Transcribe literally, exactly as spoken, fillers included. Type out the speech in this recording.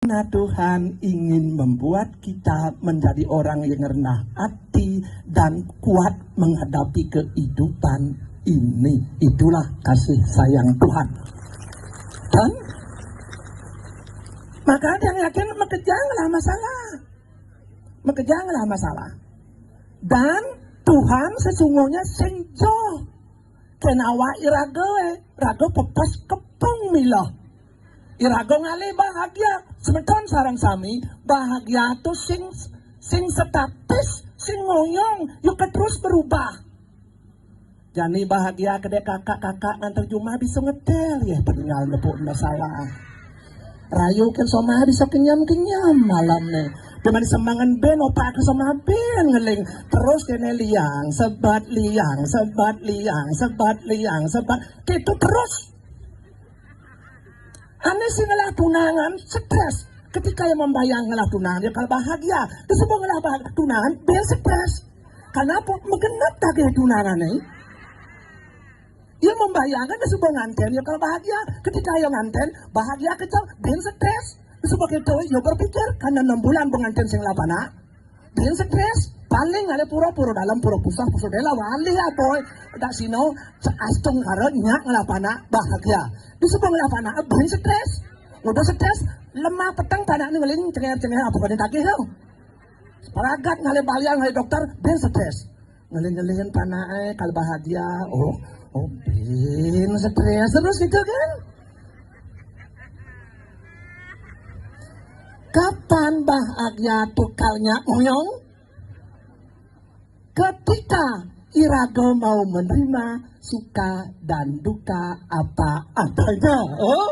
Nah, Tuhan ingin membuat kita menjadi orang yang rendah hati dan kuat menghadapi kehidupan ini. Itulah kasih sayang Tuhan. Dan maka yang yakin makejang lah masalah. Makejang lah masalah. Dan Tuhan sesungguhnya sing joh. Kén awak iraga, eh, raga pepes kepung mila. Iraga ngalih bahagia. Semeton sareng sami, bahagia to sing, sing statis, sing ngoyong, yo ka terus berubah. Jani bahagia kedé kakak-kakak nganter jumah bisa ngetél, ya, peninggal nepuk masalah. Rayu kén somah bisa kenyam-kenyam malamné. Cuman semangan ben opak ke somah ben ngeling. Terus kéné liang, sebat liang, sebat liang, sebat liang, sebat. Gitu terus. Ané sing ngelah tunangan stres. Ketika yang membayang ngelah tunangan, ya kalau bahagia. Terus sebab ngelah bah- tunangan, ben stres. Kenapa? Menggenep tagih tunangan, eh. Ia membayangkan dia sudah nganten, ya kalau bahagia. Ketika ia nganten, bahagia kejam, ben stres. Sebagai itu, ia berpikir, karena enam bulan pengantin sing lapana, ben stres. Paling ada pura-pura dalam pura pusah, pusah dela wali ya boy. Tak sino, seastung karo nyak ngelapana, bahagia. Di sebuah ngelapana, ben stres. Udah stres, lemah peteng panak ni ngeling, cengar-cengar, apa kau tagih tu? Paragat ngalih balian ngalih dokter, ben stres. Ngelih-ngelihin panaké kalau bahagia. Oh, oh, ben stres terus gitu kan? Kapan bahagia tukalnya uyong? Ketika iraga mau menerima suka dan duka apa adanya. Oh?